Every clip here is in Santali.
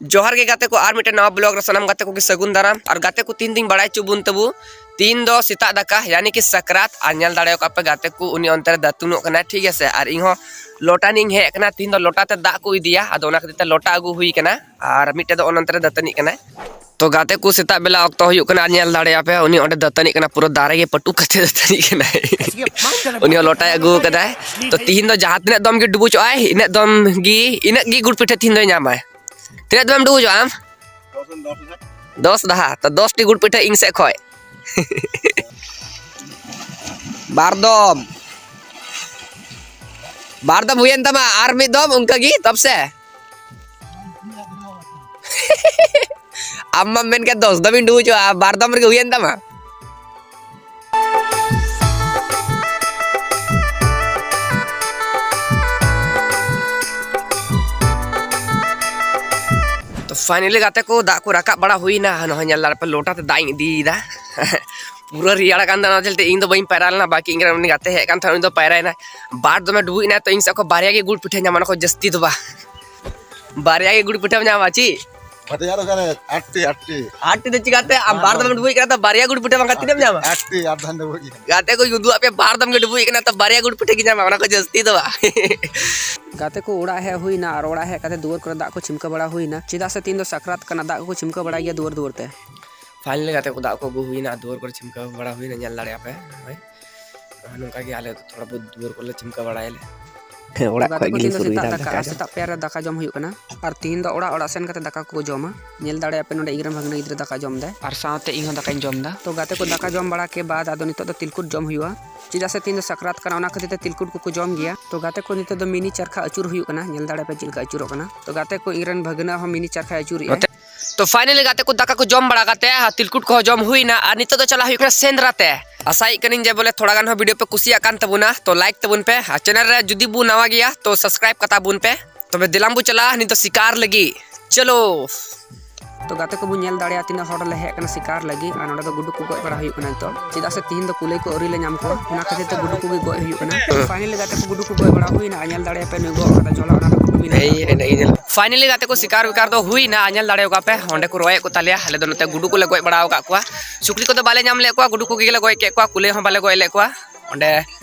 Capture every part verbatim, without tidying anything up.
ᱡᱚᱦᱟᱨ ᱜᱮ ᱜᱟᱛᱮ ᱠᱚ, ᱟᱨ ᱢᱤᱫᱴᱮᱱ ᱱᱟᱣᱟ ᱵᱞᱚᱜ ᱨᱮ ᱥᱟᱱᱟᱢ ᱜᱟᱛᱮ ᱠᱚᱜᱮ ᱥᱟᱹᱜᱩᱱ ᱫᱟᱨᱟᱢ᱾ ᱟᱨ ᱜᱟᱛᱮ ᱠᱚ, ᱛᱤᱦᱤᱧ ᱫᱚᱧ ᱵᱟᱲᱟᱭ ᱦᱚᱪᱚ ᱵᱚᱱ ᱛᱟᱵᱚ, ᱛᱤᱦᱤᱧ ᱫᱚ ᱥᱮᱛᱟᱜ ᱫᱟᱠᱟ, ᱭᱟᱱᱤ ᱠᱤ ᱥᱟᱠᱨᱟᱛ᱾ ᱟᱨ ᱧᱮᱞ ᱫᱟᱲᱮᱭᱟᱜ ᱠᱟᱱ ᱯᱮ ᱜᱟᱛᱮ ᱠᱚ, ᱩᱱᱤ ᱚᱱᱛᱮ ᱨᱮ ᱫᱟᱹᱛᱩᱱᱚᱜ ᱠᱟᱱᱟᱭ, ᱴᱷᱤᱠ ᱟᱪᱷᱮ᱾ ᱟᱨ ᱤᱧ ᱦᱚᱸ ᱞᱚᱴᱟ ᱱᱤᱭᱮᱧ ᱦᱮᱡ ᱟᱠᱟᱱᱟ, ᱛᱤᱦᱤᱧ ᱫᱚ ᱞᱚᱴᱟ ᱛᱮ ᱫᱟᱜ ᱠᱚ ᱤᱫᱤᱭᱟ, ᱟᱫᱚ ᱚᱱᱟ ᱠᱷᱟᱹᱛᱤᱨ ᱛᱮ ᱞᱚᱴᱟ ᱟᱹᱜᱩ ᱦᱩᱭ ᱟᱠᱟᱱᱟ᱾ ᱟᱨ ᱢᱤᱫᱴᱮᱡ ᱫᱚ ᱚᱱᱮ ᱚᱱᱛᱮ ᱨᱮ ᱫᱟᱹᱛᱟᱹᱱᱤᱜ ᱠᱟᱱᱟᱭ᱾ ᱛᱚ ᱜᱟᱛᱮ ᱠᱚ, ᱥᱮᱛᱟᱜ ᱵᱮᱞᱟ ᱚᱠᱛᱚ ᱦᱩᱭᱩᱜ ᱠᱟᱱᱟ, ᱟᱨ ᱧᱮᱞ ᱫᱟᱲᱮᱭᱟᱜ ᱯᱮ, ᱩᱱᱤ ᱚᱸᱰᱮ ᱫᱟᱹᱛᱟᱹᱱᱤᱜ ᱠᱟᱱᱟ, ᱯᱩᱨᱟᱹ ᱫᱟᱨᱮ ᱜᱮ ᱯᱟᱹᱴᱩᱵ ᱠᱟᱛᱮ ᱫᱟᱹᱛᱟᱹᱱᱤᱜ ᱠᱟᱱᱟᱭ᱾ ᱩᱱᱤ ᱦᱚᱸ ᱞᱚᱴᱟᱭ ᱟᱹᱜᱩ ᱟᱠᱟᱫᱟᱭ᱾ ᱛᱚ ᱛᱤᱦᱤᱧ ᱫᱚ ᱡᱟᱦᱟᱸ ᱛᱤᱱᱟᱹᱜ ᱫᱚᱢ ᱜᱮ ᱰᱩᱵᱩᱡᱚᱜ ᱟᱭ, ᱤᱱᱟᱹᱜ ᱫᱚᱢ ᱜᱮ, ᱤᱱᱟᱹᱜ ᱜᱮ ᱜᱩᱲ ᱯᱤᱴᱷᱟᱹ ᱛᱤᱦᱤᱧ ᱫᱚᱭ ᱧᱟᱢᱟᱭ᱾ ᱛᱤᱱᱟᱹᱜ ᱫᱚᱢᱮᱢ ᱰᱩᱵᱩᱡᱚᱜᱼᱟ ᱟᱢ? ᱫᱚᱥ ᱫᱷᱟᱣ᱾ ᱛᱚ ᱫᱚᱥ ᱴᱤ ᱜᱩᱲ ᱯᱤᱴᱷᱟᱹ ᱤᱧ ᱥᱮᱫ ᱠᱷᱚᱡ᱾ ᱵᱟᱨ ᱫᱚᱢ, ᱵᱟᱨ ᱫᱚᱢ ᱦᱩᱭᱮᱱ ᱛᱟᱢᱟ, ᱟᱨ ᱢᱤᱫ ᱫᱚᱢ ᱚᱱᱠᱟ ᱜᱮ ᱛᱚᱵ ᱥᱮ᱾ ᱟᱢ ᱢᱟᱢ ᱢᱮᱱ ᱠᱮᱫ ᱫᱚᱥ ᱫᱚᱢᱤᱧ ᱰᱩᱵᱩᱡᱚᱜᱼᱟ, ᱵᱟᱨ ᱫᱚᱢ ᱨᱮᱜᱮ ᱦᱩᱭᱮᱱ ᱛᱟᱢᱟ᱾ ᱛᱚ finally ᱜᱟᱛᱮ ᱠᱚ, ᱫᱟᱜ ᱠᱚ ᱨᱟᱠᱟᱵ ᱵᱟᱲᱟ ᱦᱩᱭᱱᱟ᱾ ᱱᱚᱜᱼᱚᱭ ᱧᱮᱞ ᱫᱟᱲᱮ ᱯᱮ, ᱞᱚᱴᱟ ᱛᱮ ᱫᱟᱜ ᱤᱧ ᱤᱫᱤᱭᱮᱫᱟ᱾ ᱯᱩᱨᱟᱹ ᱨᱮᱭᱟᱲ ᱠᱟᱱ ᱛᱟᱦᱮᱱᱟ, ᱚᱱᱟ ᱪᱚᱞᱛᱮ ᱤᱧ ᱫᱚ ᱵᱟᱹᱧ ᱯᱟᱭᱨᱟ ᱞᱮᱱᱟ, ᱵᱟᱠᱤ ᱤᱧ ᱨᱮᱱ ᱩᱱᱤ ᱜᱟᱛᱮ ᱦᱮᱡ ᱠᱟᱱ ᱛᱟᱦᱮᱱᱟ, ᱩᱱᱤ ᱫᱚ ᱯᱟᱭᱨᱟᱭᱮᱱᱟ᱾ ᱵᱟᱨ ᱫᱚᱢᱮ ᱰᱩᱵᱩᱡ ᱮᱱᱟ, ᱛᱚ ᱤᱧ ᱥᱮᱫ ᱠᱷᱚᱱ ᱵᱟᱨᱭᱟ ᱜᱮ ᱜᱩᱲ ᱯᱤᱴᱷᱟᱹ ᱧᱟᱢᱟ, ᱚᱱᱟ ᱠᱷᱚᱱ ᱡᱟᱹᱥᱛᱤ ᱫᱚ ᱵᱟᱝ᱾ ᱵᱟᱨᱭᱟ ᱜᱮ ᱜᱩᱲ ᱯᱤᱴᱷᱟᱹᱢ ᱧᱟᱢᱟ ᱪᱮᱫ? ᱟᱴ ᱴᱤ, ᱟᱴ ᱴᱤ᱾ ᱟᱴ ᱴᱤ ᱫᱚ ᱪᱤᱠᱟᱛᱮ? ᱟᱢ ᱵᱟᱨ ᱫᱚᱢᱮᱢ ᱰᱩᱵᱩᱡ ᱠᱟᱱᱟ, ᱛᱚ ᱵᱟᱨᱭᱟ ᱜᱩᱲ ᱯᱤᱴᱷᱟᱹ ᱵᱟᱝᱠᱷᱟᱱ ᱛᱤᱱᱟᱹᱜ ᱮᱢ ᱧᱟᱢᱟ? ᱟᱴ ᱴᱤ, ᱟᱴ ᱫᱷᱟᱱ ᱰᱩᱵᱩᱡ ᱠᱟᱱᱟ᱾ ᱜᱟᱛᱮ ᱠᱚ, ᱩᱫᱩᱜ ᱟᱯᱮ, ᱵᱟᱨ ᱫᱚᱢ ᱜᱮ ᱰᱩᱵᱩᱡ ᱠᱟᱱᱟ, ᱛᱚ ᱵᱟᱨᱭᱟ ᱜᱩᱲ ᱯᱤᱴᱷᱟᱹ ᱜᱮ ᱧᱟᱢᱟ, ᱚᱱᱟ ᱠᱷᱚᱱ ᱡᱟᱹᱥᱛᱤ ᱫᱚ ᱵᱟᱝ᱾ ᱜᱟᱛᱮ ᱠᱚ ᱚᱲᱟᱜ ᱦᱮᱡ ᱦᱩᱭᱱᱟ ᱟᱨ ᱚᱲᱟᱜ ᱦᱮᱡ ᱠᱟᱛᱮ ᱫᱩᱣᱟᱹᱨ ᱠᱚᱨᱮ ᱫᱟᱜ ᱠᱚ ᱪᱷᱤᱢᱠᱟᱹ ᱵᱟᱲᱟ ᱦᱩᱭᱱᱟ, ᱪᱮᱫᱟᱜ ᱥᱮ ᱛᱤᱦᱤᱧ ᱫᱚ ᱥᱟᱠᱨᱟᱛ ᱠᱟᱱᱟ, ᱫᱟᱜ ᱠᱚᱠᱚ ᱪᱷᱤᱢᱠᱟᱹ ᱵᱟᱲᱟᱭ ᱜᱮᱭᱟ ᱫᱩᱣᱟᱹᱨ ᱫᱩᱣᱟᱹᱨ ᱛᱮ᱾ Finally ᱜᱟᱛᱮ ᱠᱚ, ᱫᱟᱜ ᱠᱚ ᱟᱹᱜᱩ ᱦᱩᱭᱱᱟ, ᱫᱩᱣᱟᱹᱨ ᱠᱚᱨᱮ ᱪᱷᱤᱢᱠᱟᱹ ᱵᱟᱲᱟ ᱦᱩᱭᱱᱟ, ᱧᱮᱞ ᱫᱟᱲᱮᱭᱟᱜ ᱯᱮ ᱱᱚᱜᱼᱚᱭ᱾ ᱱᱚᱜᱼᱚᱭ ᱱᱚᱝᱠᱟ ᱜᱮ ᱟᱞᱮ ᱫᱚ ᱛᱷᱚᱲᱟ ᱵᱚᱦᱩᱛ ᱫᱩᱣᱟᱹᱨ ᱠᱚᱞᱮ ᱪᱷᱤᱢᱠᱟᱹ ᱵᱟᱲᱟᱭᱟᱞᱮ᱾ ᱦᱮᱸ, ᱚᱲᱟᱜ ᱜᱟᱛᱮ ᱠᱷᱚᱡ ᱠᱚ, ᱜᱮᱞᱤᱧ ᱛᱤᱦᱤᱧ ᱫᱚ ᱥᱩᱨᱩᱭᱮᱫᱟ ᱥᱮᱛᱟᱜ ᱟᱞᱮ ᱫᱟᱠᱟ, ᱫᱚ᱾ ᱥᱮᱛᱟᱜ ᱯᱟᱭᱟᱨ ᱨᱮ ᱫᱟᱠᱟ ᱡᱚᱢ ᱦᱩᱭᱩᱜ ᱠᱟᱱᱟ᱾ ᱟᱨ ᱛᱤᱦᱤᱧ ᱫᱚ ᱚᱲᱟᱜ, ᱚᱲᱟᱜ ᱥᱮᱱ ᱠᱟᱛᱮ ᱫᱟᱠᱟ ᱠᱚ ᱡᱚᱢᱟ᱾ ᱧᱮᱞ ᱫᱟᱲᱮᱭᱟᱜ ᱯᱮ ᱱᱚᱰᱮ ᱤᱧ ᱨᱮᱱ ᱵᱷᱟᱹᱜᱽᱱᱟᱹ ᱜᱤᱫᱽᱨᱟᱹ ᱫᱟᱠᱟ ᱡᱚᱢ ᱫᱟᱭ᱾ ᱟᱨ ᱥᱟᱶᱛᱮ ᱤᱧ ᱦᱚᱸ ᱫᱟᱠᱟᱧ ᱡᱚᱢ ᱫᱟ᱾ ᱛᱚ ᱜᱟᱛᱮ ᱠᱚ, ᱫᱟᱠᱟ ᱡᱚᱢ ᱵᱟᱲᱟ ᱠᱮ ᱵᱟᱫ ᱟᱫᱚ ᱱᱤᱛᱚᱜ ᱫᱚ ᱛᱤᱞᱠᱩᱴ ᱡᱚᱢ ᱦᱩᱭᱩᱜᱼᱟ᱾ ᱪᱮᱫᱟᱜ ᱥᱮ ᱛᱤᱦᱤᱧ ᱫᱚ ᱥᱟᱠᱨᱟᱛ ᱠᱟᱱᱟ, ᱚᱱᱟ ᱠᱷᱟᱹᱛᱤᱨ ᱛᱮ ᱛᱤᱞᱠᱩᱴ ᱠᱚᱠᱚ ᱡᱚᱢ ᱜᱮᱭᱟ᱾ ᱛᱚ ᱜᱟᱛᱮ ᱠᱚ, ᱱᱤᱛᱚᱜ ᱫᱚ ᱢᱤᱱᱤ ᱪᱟᱨᱠᱷᱟ ᱟᱹᱪᱩᱨ ᱦᱩᱭᱩᱜ ᱠᱟᱱᱟ, ᱧᱮᱞ ᱫᱟᱲᱮᱭᱟᱜ ᱯᱮ ᱪᱮᱫ ᱞᱮᱠᱟ ᱟᱹᱪᱩᱨᱚᱜ ᱠᱟᱱᱟ᱾ ᱛᱚ ᱜᱟᱛᱮ ᱠᱚ, ᱤᱧ ᱨᱮᱱ ᱵᱷᱟᱹᱜᱽᱱᱟᱹ ᱦᱚᱸ ᱢᱤᱱᱤ ᱪᱟᱨᱠᱷᱟᱭ ᱟᱹᱪᱩᱨᱮᱜᱼᱟ᱾ ᱛᱚ finally ᱜᱟᱛᱮ ᱠᱚ, ᱫᱟᱠᱟ ᱠᱚ ᱡᱚᱢ ᱵᱟᱲᱟ ᱠᱟᱛᱮ ᱟᱨ ᱛᱤᱞᱠᱩᱴ ᱠᱚᱦᱚᱸ ᱡᱚᱢ ᱦᱩᱭᱱᱟ, ᱟᱨ ᱱᱤᱛᱚᱜ ᱫᱚ ᱪᱟᱞᱟᱜ ᱦᱩᱭᱩᱜ ᱠᱟᱱᱟ ᱥᱮᱸᱫᱽᱨᱟ ᱛᱮ᱾ ᱟᱥᱟᱭᱮᱫ ᱠᱟᱹᱱᱟᱹᱧ ᱡᱮ ᱵᱚᱞᱮ ᱛᱷᱚᱲᱟ ᱜᱟᱱ ᱦᱚᱸ video ᱯᱮ ᱠᱩᱥᱤᱭᱟᱜ ᱠᱟᱱ ᱛᱟᱵᱚᱱᱟ, ᱛᱚ like ᱛᱟᱵᱚᱱ ᱯᱮ, ᱟᱨ channel ᱨᱮ ᱡᱩᱫᱤ ᱵᱚ ᱱᱟᱣᱟ ᱜᱮᱭᱟ ᱛᱚ subscribe ᱠᱟᱛᱟ ᱵᱚᱱ ᱯᱮ᱾ ᱛᱚᱵᱮ ᱫᱮᱞᱟᱝ ᱵᱚ ᱪᱟᱞᱟᱜᱼᱟ ᱱᱤᱛ ᱫᱚ ᱥᱤᱠᱟᱨ ᱞᱟᱹᱜᱤᱫ, ᱪᱚᱞᱚ᱾ ᱛᱚ ᱜᱟᱛᱮ ᱠᱚᱵᱚᱱ ᱧᱮᱞ ᱫᱟᱲᱮᱭᱟᱜᱼᱟ ᱛᱤᱱᱟᱹᱜ ᱦᱚᱲ ᱞᱮ ᱦᱮᱡ ᱟᱠᱟᱱᱟ ᱥᱤᱠᱟᱨ ᱞᱟᱹᱜᱤᱫ, ᱟᱨ ᱱᱚᱰᱮ ᱫᱚ ᱜᱩᱰᱩ ᱠᱚ ᱜᱚᱡ ᱵᱟᱲᱟ ᱦᱩᱭᱩᱜ ᱠᱟᱱᱟ ᱱᱤᱛᱚᱜ, ᱪᱮᱫᱟᱜ ᱥᱮ ᱛᱤᱦᱤᱧ ᱫᱚ ᱠᱩᱞᱟᱹᱭ ᱠᱚ ᱟᱹᱣᱨᱤ ᱞᱮ ᱧᱟᱢ ᱠᱚᱣᱟ, ᱚᱱᱟ ᱠᱷᱟᱹᱛᱤᱨ ᱛᱮ ᱜᱩᱰᱩ ᱠᱚᱜᱮ ᱜᱚᱡ ᱦᱩᱭᱩᱜ ᱠᱟᱱᱟ᱾ ᱯᱷᱟᱭᱱᱟᱞᱤ ᱜᱟᱛᱮ ᱠᱚ ᱜᱩᱰᱩ ᱠᱚ ᱜᱚᱡ ᱵᱟᱲᱟ ᱦᱩᱭᱱᱟ, ᱟᱨ ᱧᱮᱞ ᱫᱟᱲᱮᱭᱟᱜ ᱯᱮ ᱱᱩᱭ ᱜᱚ ᱚᱠᱟ ᱫᱚ ᱡᱚᱞᱟ ᱚᱱᱟ ᱫᱚ ᱜᱩᱰᱩ ᱢᱮᱱᱟᱜᱼᱟ᱾ ᱯᱷᱟᱭᱱᱟᱞᱤ ᱜᱟᱛᱮ ᱠᱚ ᱥᱤᱠᱟᱨ ᱵᱤᱠᱟᱨ ᱫᱚ ᱦᱩᱭᱱᱟ, ᱟᱨ ᱧᱮᱞ ᱫᱟᱲᱮ ᱟᱠᱟᱫ ᱯᱮ ᱚᱸᱰᱮ ᱠᱚ ᱨᱚᱭᱮᱫ ᱠᱚ ᱛᱟᱞᱮᱭᱟ᱾ ᱟᱞᱮ ᱫᱚ ᱱᱚᱛᱮ ᱜᱩᱰᱩ ᱠᱚᱞᱮ ᱜᱚᱡ ᱵᱟᱲᱟ ᱟᱠᱟᱫ ᱠᱚᱣᱟ, ᱥᱩᱠᱨᱤ ᱠᱚᱫᱚ ᱵᱟᱞᱮ ᱧᱟᱢ ᱞᱮᱫ ᱠᱚᱣᱟ, ᱜᱩᱰᱩ ᱠᱚᱜᱮ ᱞᱮ ᱜᱚᱡ ᱠᱮᱫ ᱠᱚᱣᱟ, ᱠᱩᱞᱟᱹᱭ ᱦᱚᱸ ᱵᱟᱞᱮ ᱜᱚᱡ ᱞᱮᱫ ᱠᱚᱣᱟ᱾ ᱚᱸᱰᱮ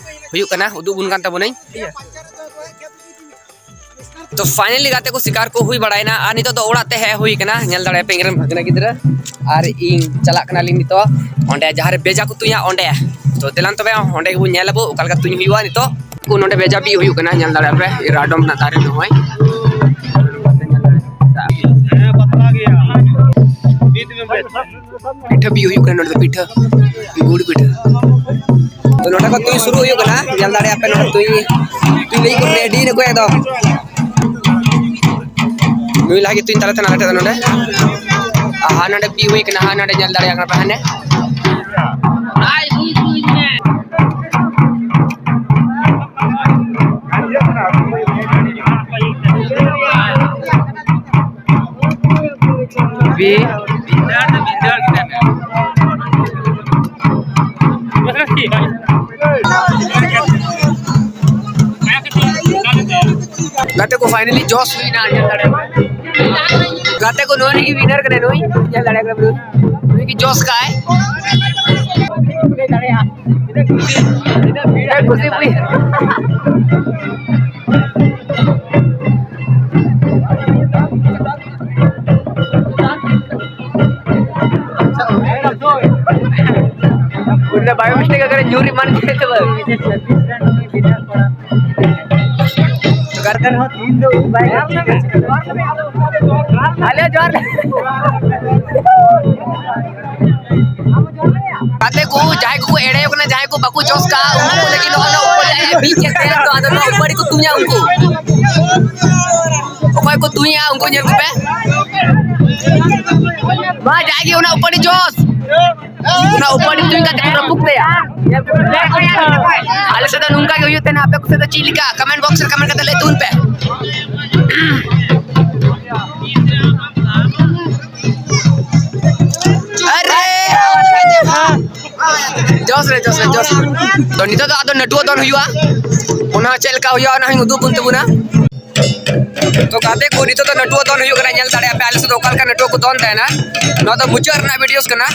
ᱦᱩᱭᱩᱜ ᱠᱟᱱᱟ, ᱩᱫᱩᱜ ᱵᱚᱱ ᱠᱟᱱ ᱛᱟᱵᱚᱱᱟᱹᱧ᱾ ᱛᱚ ᱯᱷᱟᱭᱱᱟᱞᱤ ᱜᱟᱛᱮ ᱠᱚ ᱥᱤᱠᱟᱨ ᱠᱚ ᱦᱩᱭ ᱵᱟᱲᱟᱭᱮᱱᱟ, ᱟᱨ ᱱᱤᱛᱚᱜ ᱫᱚ ᱚᱲᱟᱜ ᱛᱮ ᱦᱮᱡ ᱦᱩᱭ ᱠᱟᱱᱟ᱾ ᱧᱮᱞ ᱫᱟᱲᱮᱭᱟᱯᱮ ᱤᱧ ᱨᱮᱱ ᱵᱷᱟᱜᱽᱱᱟ ᱜᱤᱫᱽᱨᱟᱹ, ᱟᱨ ᱤᱧ ᱪᱟᱞᱟᱜ ᱠᱟᱱᱟᱞᱤᱧ ᱱᱤᱛᱚᱜ ᱚᱸᱰᱮ ᱡᱟᱦᱟᱸ ᱨᱮ ᱵᱮᱡᱟ ᱠᱚ ᱛᱩᱧᱟ ᱚᱸᱰᱮ᱾ ᱛᱚ ᱫᱮᱞᱟᱱ ᱛᱚᱵᱮ ᱚᱸᱰᱮ ᱜᱮᱵᱚᱱ ᱧᱮᱞ ᱟᱵᱚ ᱚᱠᱟ ᱞᱮᱠᱟ ᱛᱩᱧ ᱦᱩᱭᱩᱜᱼᱟ ᱱᱤᱛᱚᱜ᱾ ᱠᱚ ᱱᱚᱸᱰᱮ ᱵᱮᱡᱟ ᱵᱤᱫ ᱦᱩᱭᱩᱜ ᱠᱟᱱᱟ, ᱧᱮᱞ ᱫᱟᱲᱮᱭᱟᱯᱮ ᱨᱟᱰᱚᱢ ᱨᱮᱱᱟᱜ ᱫᱟᱨᱮ ᱱᱚᱜᱼᱚᱭ᱾ ᱯᱤᱴᱷᱟᱹ ᱵᱤᱫ ᱦᱩᱭᱩᱜ ᱠᱟᱱᱟ ᱱᱚᱸᱰᱮ ᱫᱚ, ᱯᱤᱴᱷᱟᱹ, ᱜᱩᱲ ᱯᱤᱴᱷᱟᱹ᱾ ᱛᱚ ᱱᱚᱸᱰᱮ ᱠᱷᱚᱱ ᱛᱩᱧ ᱥᱩᱨᱩ ᱦᱩᱭᱩᱜ ᱠᱟᱱᱟ, ᱧᱮᱞ ᱫᱟᱲᱮᱭᱟᱜ ᱯᱮ ᱱᱚᱸᱰᱮ ᱛᱩᱧ, ᱛᱩᱧ ᱞᱟᱹᱜᱤᱫ ᱠᱚ ᱨᱮᱰᱤ ᱱᱟᱠᱚ ᱮᱠᱫᱚᱢ᱾ ᱱᱩᱭ ᱞᱟᱦᱟ ᱜᱮ ᱛᱩᱧ ᱛᱟᱞᱮ ᱛᱟᱦᱮᱱᱟ ᱟᱞᱮ ᱴᱷᱮᱱ ᱫᱚ ᱱᱚᱸᱰᱮ᱾ ᱟᱨ ᱦᱟᱸ ᱱᱚᱸᱰᱮ ᱵᱤᱫ ᱦᱩᱭ ᱠᱟᱱᱟ, ᱦᱟᱸ ᱱᱚᱸᱰᱮ ᱧᱮᱞ ᱫᱟᱲᱮᱭᱟᱜ ᱠᱟᱱᱟ ᱯᱮ ᱦᱟᱱᱮ᱾ ᱵᱤ ᱜᱟᱛᱮ ᱠᱚ ᱯᱷᱟᱭᱱᱟᱞᱤ ᱡᱚᱥ ᱦᱩᱭᱱᱟ, ᱧᱮᱞ ᱫᱟᱲᱮᱭᱟᱜ ᱠᱟᱱᱟ᱾ ᱜᱟᱛᱮ ᱠᱚ ᱱᱚᱣᱟ ᱨᱮᱜᱮ ᱣᱤᱱᱟᱨ ᱠᱟᱱᱟᱭ ᱱᱩᱭ, ᱧᱮᱞ ᱫᱟᱲᱮᱭᱟᱜ ᱠᱟᱱᱟ ᱱᱩᱭ, ᱱᱩᱭ ᱜᱮ ᱡᱚᱥ ᱠᱟᱜᱼᱟᱭ᱾ ᱛᱤᱱᱟᱹᱜ ᱠᱩᱥᱤ ᱵᱩᱡᱷᱟᱹᱜ᱾ ᱩᱱᱤ ᱫᱚ ᱵᱟᱭᱳ ᱢᱤᱥᱴᱮᱠ ᱟᱠᱟᱱᱟ, ᱧᱩᱨ ᱮᱢᱟᱱ ᱠᱮᱫ ᱛᱟᱢᱟ᱾ ᱦᱮᱞᱳ, ᱡᱚᱦᱟᱨ᱾ ᱜᱟᱛᱮ ᱠᱚ, ᱡᱟᱦᱟᱸᱭ ᱠᱚᱠᱚ ᱮᱲᱮ ᱠᱟᱱᱟ, ᱡᱟᱦᱟᱸᱭ ᱠᱚ ᱵᱟᱠᱚ ᱡᱚᱥ ᱠᱟᱜᱼᱟ, ᱩᱱᱠᱩ ᱞᱟᱹᱜᱤᱫ ᱱᱚᱜᱼᱚᱭ ᱱᱚᱣᱟ ᱩᱯᱟᱹᱲᱤ ᱟᱭᱟᱜ ᱵᱤᱪ ᱮ ᱛᱮᱭᱟᱨ ᱠᱟᱜᱼᱟ, ᱟᱫᱚ ᱱᱚᱣᱟ ᱩᱯᱟᱹᱲᱤ ᱠᱚ ᱛᱩᱧᱟ ᱩᱱᱠᱩ᱾ ᱚᱠᱚᱭ ᱠᱚ ᱛᱩᱧᱟ, ᱩᱱᱠᱩ ᱧᱮᱞ ᱠᱚᱯᱮ᱾ ᱢᱟ, ᱡᱟᱜᱮ ᱚᱱᱟ ᱩᱯᱟᱹᱲᱤ ᱡᱚᱥ᱾ ᱚᱱᱟ ᱩᱯᱟᱹᱲᱤ ᱛᱩᱧ ᱠᱟᱛᱮ ᱠᱚ ᱨᱟᱹᱯᱩᱫ ᱛᱟᱭᱟ᱾ ᱟᱞᱮ ᱥᱮᱫ ᱫᱚ ᱱᱚᱝᱠᱟ ᱜᱮ ᱦᱩᱭᱩᱜ ᱛᱟᱦᱮᱱᱟ, ᱟᱯᱮ ᱠᱚ ᱥᱮᱫ ᱫᱚ ᱪᱮᱫ ᱞᱮᱠᱟ? ᱠᱚᱢᱮᱱᱴ ᱵᱚᱠᱥ ᱨᱮ ᱠᱚᱢᱮᱱᱴ ᱠᱟᱛᱮ ᱞᱟᱹᱭ ᱛᱟᱵᱚᱱ ᱯᱮ᱾ ᱡᱚᱥ ᱨᱮ, ᱡᱚᱥ ᱨᱮ, ᱡᱚᱥ ᱨᱮ᱾ ᱛᱚ, ᱱᱤᱛᱚᱜ ᱫᱚ ᱟᱫᱚ ᱱᱟᱹᱴᱩᱣᱟᱹ ᱫᱚᱱ ᱦᱩᱭᱩᱜᱼᱟ, ᱚᱱᱟ ᱪᱮᱫ ᱞᱮᱠᱟ ᱦᱩᱭᱩᱜᱼᱟ, ᱚᱱᱟ ᱦᱚᱸᱧ ᱩᱫᱩᱜ ᱟᱵᱚᱱ ᱛᱟᱵᱚᱱᱟ᱾ ᱛᱚ, ᱜᱟᱛᱮ ᱠᱚ, ᱱᱤᱛᱚᱜ ᱫᱚ ᱱᱟᱹᱴᱩᱣᱟᱹ ᱫᱚᱱ ᱦᱩᱭᱩᱜ ᱠᱟᱱᱟ, ᱧᱮᱞ ᱫᱟᱲᱮᱭᱟᱜ ᱯᱮ ᱟᱞᱮ ᱥᱮᱫ ᱫᱚ ᱚᱠᱟ ᱞᱮᱠᱟ ᱱᱟᱹᱴᱩᱣᱟᱹ ᱠᱚ ᱫᱚᱱ ᱛᱟᱦᱮᱱᱟ᱾ ᱱᱚᱣᱟ ᱫᱚ ᱢᱩᱪᱟᱹᱫ ᱨᱮᱱᱟᱜ videos ᱠᱟᱱᱟ᱾